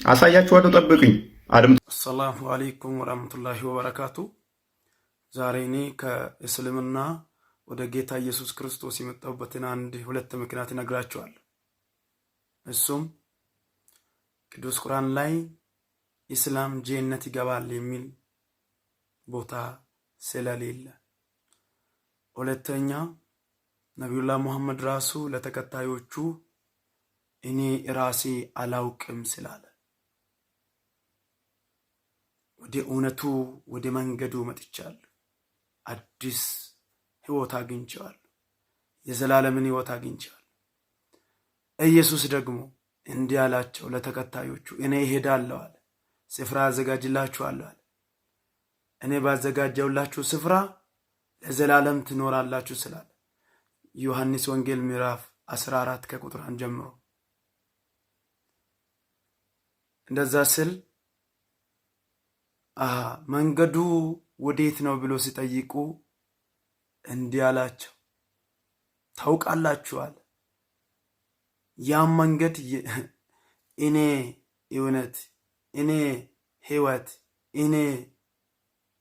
አሳያችኋለሁ። ጠብቁኝ፣ አድምጡ። አሰላሙ አለይኩም ወራህመቱላሂ ወበረካቱ። ዛሬ እኔ ከእስልምና ወደ ጌታ ኢየሱስ ክርስቶስ የመጣሁበትን አንድ ሁለት ምክንያት እነግራችኋለሁ። እሱም ቅዱስ ቁርአን ላይ ኢስላም ጀነት ይገባል የሚል ቦታ ስለሌለ፣ ሁለተኛ ነቢዩላህ ሙሐመድ ራሱ ለተከታዮቹ እኔ ራሴ አላውቅም ስላለ ወደ እውነቱ ወደ መንገዱ መጥቻለሁ። አዲስ ህይወት አግኝቼዋለሁ። የዘላለምን ህይወት አግኝቼዋለሁ። ኢየሱስ ደግሞ እንዲህ አላቸው ለተከታዮቹ፣ እኔ እሄዳለሁ አለ፣ ስፍራ አዘጋጅላችኋለሁ አለ። እኔ ባዘጋጀውላችሁ ስፍራ ለዘላለም ትኖራላችሁ ስላለ ዮሐንስ ወንጌል ምዕራፍ 14 ከቁጥር 1 ጀምሮ እንደዛ ስል መንገዱ ወዴት ነው ብሎ ሲጠይቁ እንዲህ አላቸው፣ ታውቃላችኋል። ያም መንገድ እኔ እውነት፣ እኔ ሕይወት፣ እኔ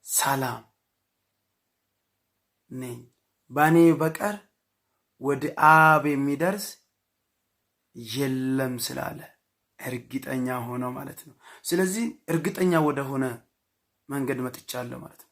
ሰላም ነኝ። በእኔ በቀር ወደ አብ የሚደርስ የለም ስላለ እርግጠኛ ሆነው ማለት ነው። ስለዚህ እርግጠኛ ወደሆነ መንገድ መጥቻለሁ ማለት ነው።